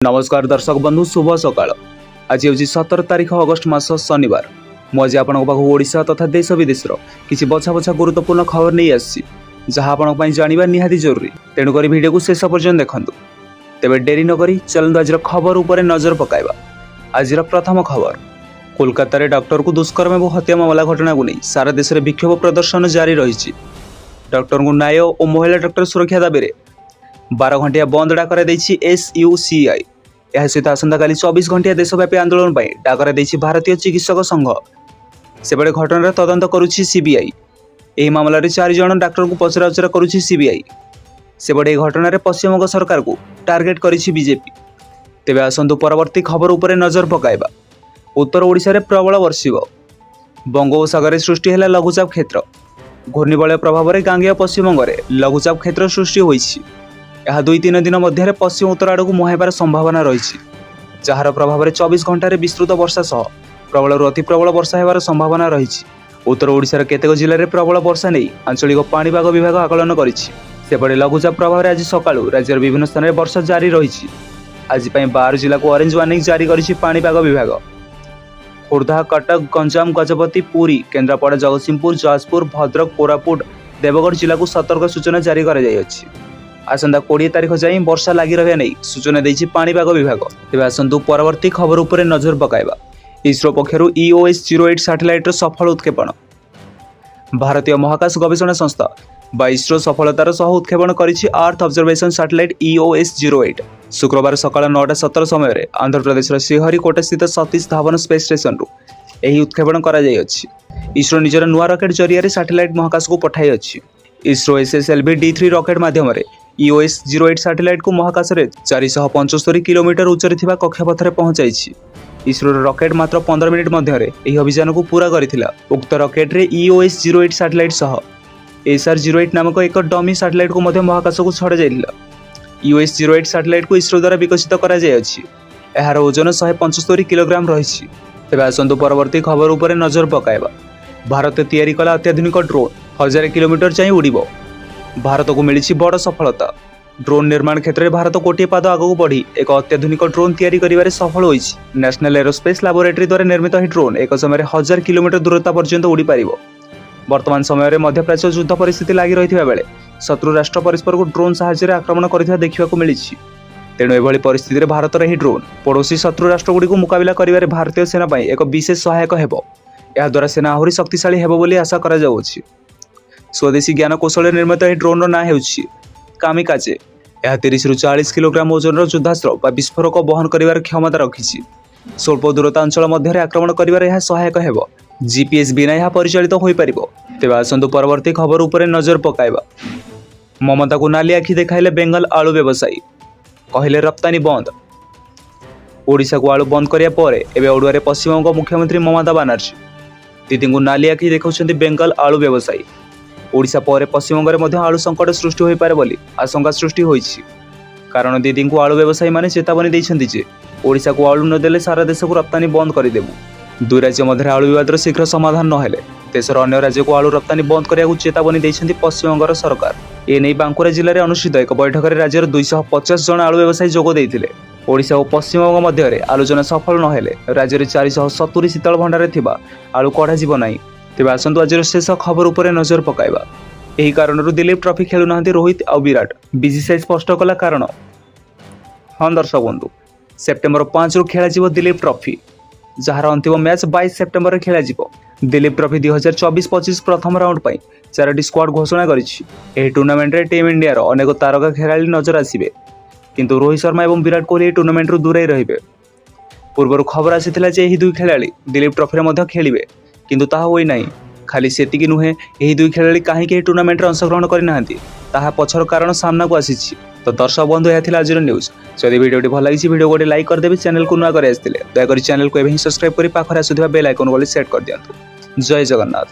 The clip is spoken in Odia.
ନମସ୍କାର ଦର୍ଶକ ବନ୍ଧୁ, ଶୁଭ ସକାଳ। ଆଜି ହେଉଛି 17 ତାରିଖ, ଅଗଷ୍ଟ ମାସ, ଶନିବାର। ମୁଁ ଆଜି ଆପଣଙ୍କ ପାଖକୁ ଓଡ଼ିଶା ତଥା ଦେଶ ବିଦେଶର କିଛି ବଛା ବଛା ଗୁରୁତ୍ୱପୂର୍ଣ୍ଣ ଖବର ନେଇ ଆସିଛି, ଯାହା ଆପଣଙ୍କ ପାଇଁ ଜାଣିବା ନିହାତି ଜରୁରୀ। ତେଣୁକରି ଭିଡ଼ିଓକୁ ଶେଷ ପର୍ଯ୍ୟନ୍ତ ଦେଖନ୍ତୁ। ତେବେ ଡେରି ନକରି ଚାଲନ୍ତୁ, ଆଜିର ଖବର ଉପରେ ନଜର ପକାଇବା। ଆଜିର ପ୍ରଥମ ଖବର, କୋଲକାତାରେ ଡକ୍ଟରକୁ ଦୁଷ୍କର୍ମ ଏବଂ ହତ୍ୟା ମାମଲା ଘଟଣାକୁ ନେଇ ସାରା ଦେଶରେ ବିକ୍ଷୋଭ ପ୍ରଦର୍ଶନ ଜାରି ରହିଛି। ଡକ୍ଟରଙ୍କୁ ନ୍ୟାୟ ଓ ମହିଳା ଡକ୍ଟର ସୁରକ୍ଷା ଦାବିରେ 12 ଘଣ୍ଟିଆ ବନ୍ଦ ଡାକରା ଦେଇଛି ଏସ୍ୟୁସିଆଇ। ଏହା ସହିତ ଆସନ୍ତାକାଲି 24 ଘଣ୍ଟିଆ ଦେଶବ୍ୟାପୀ ଆନ୍ଦୋଳନ ପାଇଁ ଡାକରା ଦେଇଛି ଭାରତୀୟ ଚିକିତ୍ସକ ସଂଘ। ସେପଟେ ଘଟଣାର ତଦନ୍ତ କରୁଛି ସିବିଆଇ। ଏହି ମାମଲାରେ ଚାରି ଜଣ ଡାକ୍ତରଙ୍କୁ ପଚରାଉଚରା କରୁଛି ସିବିଆଇ। ସେପଟେ ଏହି ଘଟଣାରେ ପଶ୍ଚିମବଙ୍ଗ ସରକାରକୁ ଟାର୍ଗେଟ କରିଛି ବିଜେପି। ତେବେ ଆସନ୍ତୁ, ପରବର୍ତ୍ତୀ ଖବର ଉପରେ ନଜର ପକାଇବା। ଉତ୍ତର ଓଡ଼ିଶାରେ ପ୍ରବଳ ବର୍ଷିବ। ବଙ୍ଗୋପସାଗରରେ ସୃଷ୍ଟି ହେଲା ଲଘୁଚାପ କ୍ଷେତ୍ର। ଘୂର୍ଣ୍ଣିବଳୟ ପ୍ରଭାବରେ ଗାଙ୍ଗେୟ ପଶ୍ଚିମବଙ୍ଗରେ ଲଘୁଚାପ କ୍ଷେତ୍ର ସୃଷ୍ଟି ହୋଇଛି। ଏହା 2-3 ଦିନ ମଧ୍ୟରେ ପଶ୍ଚିମ ଉତ୍ତର ଆଡ଼କୁ ମୁହାଁଇବାର ସମ୍ଭାବନା ରହିଛି, ଯାହାର ପ୍ରଭାବରେ 24 ଘଣ୍ଟାରେ ବିସ୍ତୃତ ବର୍ଷା ସହ ପ୍ରବଳରୁ ଅତି ପ୍ରବଳ ବର୍ଷା ହେବାର ସମ୍ଭାବନା ରହିଛି। ଉତ୍ତର ଓଡ଼ିଶାର କେତେକ ଜିଲ୍ଲାରେ ପ୍ରବଳ ବର୍ଷା ନେଇ ଆଞ୍ଚଳିକ ପାଣିପାଗ ବିଭାଗ ଆକଳନ କରିଛି। ସେପଟେ ଲଘୁଚାପ ପ୍ରଭାବରେ ଆଜି ସକାଳୁ ରାଜ୍ୟର ବିଭିନ୍ନ ସ୍ଥାନରେ ବର୍ଷା ଜାରି ରହିଛି। ଆଜି ପାଇଁ 12 ଜିଲ୍ଲାକୁ ଅରେଞ୍ଜ ୱାର୍ଣ୍ଣିଂ ଜାରି କରିଛି ପାଣିପାଗ ବିଭାଗ। ଖୋର୍ଦ୍ଧା, କଟକ, ଗଞ୍ଜାମ, ଗଜପତି, ପୁରୀ, କେନ୍ଦ୍ରାପଡ଼ା, ଜଗତସିଂହପୁର, ଯାଜପୁର, ଭଦ୍ରକ, କୋରାପୁଟ, ଦେବଗଡ଼ ଜିଲ୍ଲାକୁ ସତର୍କ ସୂଚନା ଜାରି କରାଯାଇଅଛି। ଆସନ୍ତା 20 ତାରିଖ ଯାଏଁ ବର୍ଷା ଲାଗି ରହିବା ନେଇ ସୂଚନା ଦେଇଛି ପାଣିପାଗ ବିଭାଗ। ତେବେ ଆସନ୍ତୁ, ପରବର୍ତ୍ତୀ ଖବର ଉପରେ ନଜର ପକାଇବା। ଇସ୍ରୋ ପକ୍ଷରୁ ଇଓଏସ୍ 08 ସାଟେଲାଇଟ୍ର ସଫଳ ଉତ୍କ୍ଷେପଣ। ଭାରତୀୟ ମହାକାଶ ଗବେଷଣା ସଂସ୍ଥା ବା ଇସ୍ରୋ ସଫଳତାର ସହ ଉତ୍କ୍ଷେପଣ କରିଛି ଆର୍ଥ ଅବଜରଭେସନ ସାଟେଲାଇଟ୍ ଇଓଏସ୍ 08। ଶୁକ୍ରବାର ସକାଳ 9:17 ସମୟରେ ଆନ୍ଧ୍ରପ୍ରଦେଶର ଶ୍ରୀହରିକୋଟାସ୍ଥିତ ସତୀଶ ଧାୱନ ସ୍ପେସ୍ ଷ୍ଟେସନରୁ ଏହି ଉତ୍କ୍ଷେପଣ କରାଯାଇଅଛି। ଇସ୍ରୋ ନିଜର ନୂଆ ରକେଟ୍ ଜରିଆରେ ସାଟେଲାଇଟ୍ ମହାକାଶକୁ ପଠାଇଅଛି। ଇସ୍ରୋ ଏସ୍ଏସ୍ଏଲ୍ଭି ଡି 3 ରକେଟ୍ ମାଧ୍ୟମରେ ଇଓଏସ୍ 08 ସାଟେଲାଇଟ୍କୁ ମହାକାଶରେ 475 କିଲୋମିଟର ଉଚ୍ଚରେ ଥିବା କକ୍ଷପଥରେ ପହଞ୍ଚାଇଛି। ଇସ୍ରୋର ରକେଟ୍ ମାତ୍ର 15 ମିନିଟ୍ ମଧ୍ୟରେ ଏହି ଅଭିଯାନକୁ ପୂରା କରିଥିଲା। ଉକ୍ତ ରକେଟ୍ରେ ଇଓଏସ୍ 08 ସାଟେଲାଇଟ୍ ସହ ଏସ୍ଆର୍ 08 ନାମକ ଏକ ଡମି ସାଟେଲାଇଟ୍କୁ ମଧ୍ୟ ମହାକାଶକୁ ଛଡ଼ାଯାଇଥିଲା। ଇଓଏସ୍ 08 ସାଟେଲାଇଟ୍କୁ ଇସ୍ରୋ ଦ୍ୱାରା ବିକଶିତ କରାଯାଇଅଛି। ଏହାର ଓଜନ 175 କିଲୋଗ୍ରାମ ରହିଛି। ତେବେ ଆସନ୍ତୁ, ପରବର୍ତ୍ତୀ ଖବର ଉପରେ ନଜର ପକାଇବା। ଭାରତ ତିଆରି କଲା ଅତ୍ୟାଧୁନିକ ଡ୍ରୋନ୍, 1000 କିଲୋମିଟର ଯାଏଁ ଉଡ଼ିବ। ଭାରତକୁ ମିଳିଛି ବଡ଼ ସଫଳତା। ଡ୍ରୋନ୍ ନିର୍ମାଣ କ୍ଷେତ୍ରରେ ଭାରତ ଗୋଟିଏ ପାଦ ଆଗକୁ ବଢ଼ି ଏକ ଅତ୍ୟାଧୁନିକ ଡ୍ରୋନ୍ ତିଆରି କରିବାରେ ସଫଳ ହୋଇଛି। ନ୍ୟାସନାଲ ଏରୋସ୍ପେସ୍ ଲାବୋରେଟୋରୀ ଦ୍ୱାରା ନିର୍ମିତ ଏହି ଡ୍ରୋନ୍ ଏକ ସମୟରେ 1000 କିଲୋମିଟର ଦୂରତା ପର୍ଯ୍ୟନ୍ତ ଉଡ଼ିପାରିବ। ବର୍ତ୍ତମାନ ସମୟରେ ମଧ୍ୟପ୍ରାଚ୍ୟ ଯୁଦ୍ଧ ପରିସ୍ଥିତି ଲାଗି ରହିଥିବା ବେଳେ ଶତ୍ରୁ ରାଷ୍ଟ୍ର ପରସ୍ପରକୁ ଡ୍ରୋନ୍ ସାହାଯ୍ୟରେ ଆକ୍ରମଣ କରିଥିବା ଦେଖିବାକୁ ମିଳିଛି। ତେଣୁ ଏଭଳି ପରିସ୍ଥିତିରେ ଭାରତର ଏହି ଡ୍ରୋନ୍ ପଡ଼ୋଶୀ ଶତ୍ରୁ ରାଷ୍ଟ୍ରଗୁଡ଼ିକୁ ମୁକାବିଲା କରିବାରେ ଭାରତୀୟ ସେନା ପାଇଁ ଏକ ବିଶେଷ ସହାୟକ ହେବ। ଏହାଦ୍ୱାରା ସେନା ଆହୁରି ଶକ୍ତିଶାଳୀ ହେବ ବୋଲି ଆଶା କରାଯାଉଅଛି। ସ୍ୱଦେଶୀ ଜ୍ଞାନ କୌଶଳରେ ନିର୍ମିତ ଏହି ଡ୍ରୋନ୍ର ନାଁ ହେଉଛି କାମିକାଜେ। ଏହା 30ରୁ 40 କିଲୋଗ୍ରାମ ଓଜନର ଯୁଦ୍ଧାସ୍ତ୍ର ବା ବିସ୍ଫୋରକ ବହନ କରିବାର କ୍ଷମତା ରଖିଛି। ସ୍ୱଳ୍ପ ଦୂରତା ଅଞ୍ଚଳ ମଧ୍ୟରେ ଆକ୍ରମଣ କରିବାରେ ଏହା ସହାୟକ ହେବ। ଜିପିଏସ୍ ବିନା ଏହା ପରିଚାଳିତ ହୋଇପାରିବ। ତେବେ ଆସନ୍ତୁ, ପରବର୍ତ୍ତୀ ଖବର ଉପରେ ନଜର ପକାଇବା। ମମତାକୁ ନାଲି ଆଖି ଦେଖାଇଲେ ବେଙ୍ଗଲ ଆଳୁ ବ୍ୟବସାୟୀ, କହିଲେ ରପ୍ତାନୀ ବନ୍ଦ। ଓଡ଼ିଶାକୁ ଆଳୁ ବନ୍ଦ କରିବା ପରେ ଏବେ ଅଡୁଆରେ ପଶ୍ଚିମବଙ୍ଗ ମୁଖ୍ୟମନ୍ତ୍ରୀ ମମତା ବାନାର୍ଜୀ। ଦିଦିଙ୍କୁ ନାଲି ଆଖି ଦେଖାଉଛନ୍ତି ବେଙ୍ଗଲ ଆଳୁ ବ୍ୟବସାୟୀ। ଓଡ଼ିଶା ପରେ ପଶ୍ଚିମବଙ୍ଗରେ ମଧ୍ୟ ଆଳୁ ସଙ୍କଟ ସୃଷ୍ଟି ହୋଇପାରେ ବୋଲି ଆଶଙ୍କା ସୃଷ୍ଟି ହୋଇଛି। କାରଣ ଦିଦିଙ୍କୁ ଆଳୁ ବ୍ୟବସାୟୀମାନେ ଚେତାବନୀ ଦେଇଛନ୍ତି ଯେ ଓଡ଼ିଶାକୁ ଆଳୁ ନଦେଲେ ସାରା ଦେଶକୁ ରପ୍ତାନୀ ବନ୍ଦ କରିଦେବୁ। ଦୁଇ ରାଜ୍ୟ ମଧ୍ୟରେ ଆଳୁ ବିବାଦର ଶୀଘ୍ର ସମାଧାନ ନହେଲେ ଦେଶର ଅନ୍ୟ ରାଜ୍ୟକୁ ଆଳୁ ରପ୍ତାନୀ ବନ୍ଦ କରିବାକୁ ଚେତାବନୀ ଦେଇଛନ୍ତି ପଶ୍ଚିମବଙ୍ଗର ସରକାର। ଏନେଇ ବାଙ୍କୁରା ଜିଲ୍ଲାରେ ଅନୁଷ୍ଠିତ ଏକ ବୈଠକରେ ରାଜ୍ୟର 250 ଜଣ ଆଳୁ ବ୍ୟବସାୟୀ ଯୋଗ ଦେଇଥିଲେ। ଓଡ଼ିଶା ଓ ପଶ୍ଚିମବଙ୍ଗ ମଧ୍ୟରେ ଆଲୋଚନା ସଫଳ ନହେଲେ ରାଜ୍ୟରେ 470 ଶୀତଳ ଭଣ୍ଡାରରେ ଥିବା ଆଳୁ କଢ଼ାଯିବ ନାହିଁ। ତେବେ ଆସନ୍ତୁ, ଆଜିର ଶେଷ ଖବର ଉପରେ ନଜର ପକାଇବା। ଏହି କାରଣରୁ ଦିଲ୍ଲୀପ ଟ୍ରଫି ଖେଳୁନାହାନ୍ତି ରୋହିତ ଆଉ ବିରାଟ, ବିସିସିଆଇ ସ୍ପଷ୍ଟ କଲା କାରଣ। ହଁ ଦର୍ଶକ ବନ୍ଧୁ, ସେପ୍ଟେମ୍ବର 5ରୁ ଖେଳାଯିବ ଦିଲ୍ଲୀପ ଟ୍ରଫି, ଯାହାର ଅନ୍ତିମ ମ୍ୟାଚ୍ 22 ସେପ୍ଟେମ୍ବରରେ ଖେଳାଯିବ। ଦିଲ୍ଲୀପ ଟ୍ରଫି 2024-25 ପ୍ରଥମ ରାଉଣ୍ଡ ପାଇଁ ଚାରୋଟି ସ୍କ୍ୱାଡ୍ ଘୋଷଣା କରିଛି। ଏହି ଟୁର୍ଣ୍ଣାମେଣ୍ଟରେ ଟିମ୍ ଇଣ୍ଡିଆର ଅନେକ ତାରକା ଖେଳାଳି ନଜର ଆସିବେ, କିନ୍ତୁ ରୋହିତ ଶର୍ମା ଏବଂ ବିରାଟ କୋହଲି ଏହି ଟୁର୍ଣ୍ଣାମେଣ୍ଟରୁ ଦୂରେଇ ରହିବେ। ପୂର୍ବରୁ ଖବର ଆସିଥିଲା ଯେ ଏହି ଦୁଇ ଖେଳାଳି ଦିଲ୍ଲୀପ ଟ୍ରଫିରେ ମଧ୍ୟ ଖେଳିବେ, କିନ୍ତୁ ତାହା ହୋଇନାହିଁ। ଖାଲି ସେତିକି ନୁହେଁ, ଏହି ଦୁଇ ଖେଳାଳି କାହିଁକି ଏହି ଟୁର୍ଣ୍ଣାମେଣ୍ଟରେ ଅଂଶଗ୍ରହଣ କରିନାହାନ୍ତି, ତାହା ପଛର କାରଣ ସାମ୍ନାକୁ ଆସିଛି। ତ ଦର୍ଶକ ବନ୍ଧୁ, ଏହା ଥିଲା ଆଜିର ନ୍ୟୁଜ୍। ଯଦି ଭିଡ଼ିଓଟି ଭଲ ଲାଗିଛି, ଭିଡ଼ିଓ ଗୋଟେ ଲାଇକ୍ କରିଦେବେ। ଚ୍ୟାନେଲକୁ ନୂଆ କରି ଆସିଥିଲେ ଦୟାକରି ଚ୍ୟାନେଲକୁ ଏବେ ହିଁ ସବସ୍କ୍ରାଇବ୍ କରି ପାଖରେ ଆସୁଥିବା ବେଲ୍ ଆଇକନ୍ ବୋଲି ସେଟ୍ କରିଦିଅନ୍ତୁ। ଜୟ ଜଗନ୍ନାଥ।